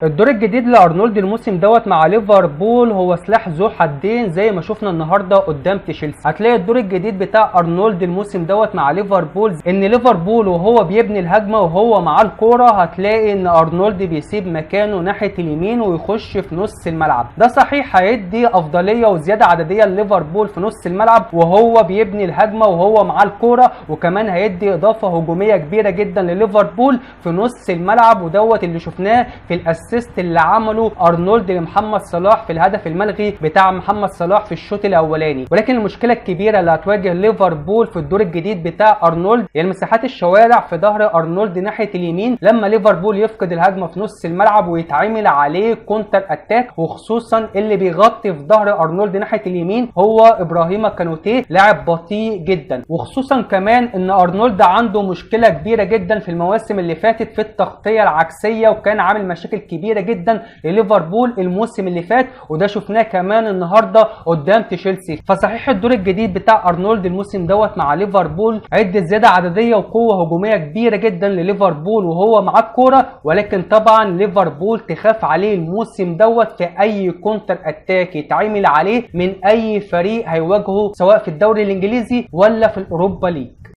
الدور الجديد لارنولد الموسم دوت مع ليفربول هو سلاح ذو حدين زي ما شفنا النهارده قدام تشيلسي. هتلاقي الدور الجديد بتاع ارنولد الموسم دوت مع ليفربول ان ليفربول وهو بيبني الهجمة وهو مع الكورة هتلاقي ان ارنولد بيسيب مكانه ناحية اليمين ويخش في نص الملعب. ده صحيح هيدي افضلية وزيادة عددية لليفربول في نص الملعب وهو بيبني الهجمة وهو مع الكورة، وكمان هيدي اضافه هجومية كبيرة جدا لليفربول في نص الملعب، ودوت اللي شفناه في ال assist اللي عمله ارنولد لمحمد صلاح في الهدف الملغي بتاع محمد صلاح في الشوط الاولاني. ولكن المشكلة الكبيرة اللي هتواجه ليفربول في الدور الجديد بتاع ارنولد هي المساحات الشوارع في ظهر ارنولد ناحية اليمين لما ليفربول يفقد الهجمة في نص الملعب ويتعمل عليه counter attack، وخصوصا اللي بيغطي في ظهر ارنولد ناحية اليمين هو ابراهيم كانوتيه، لاعب بطيء جدا. وخصوصا كمان ان ارنولد عنده مشكلة كبيرة جدا في المواسم اللي فاتت في التغطية العكسيه، وكان عامل مشاكل كبيرة جدا لليفربول الموسم اللي فات، وده شفناه كمان النهارده قدام تشيلسي. فصحيح الدور الجديد بتاع ارنولد الموسم دوت مع ليفربول عده زيادة عددية وقوه هجومية كبيرة جدا لليفربول وهو معاه الكورة، ولكن طبعا ليفربول تخاف عليه الموسم دوت في اي counter attack يتعمل عليه من اي فريق هيواجهه سواء في الدوري الانجليزي ولا في ال Europa League.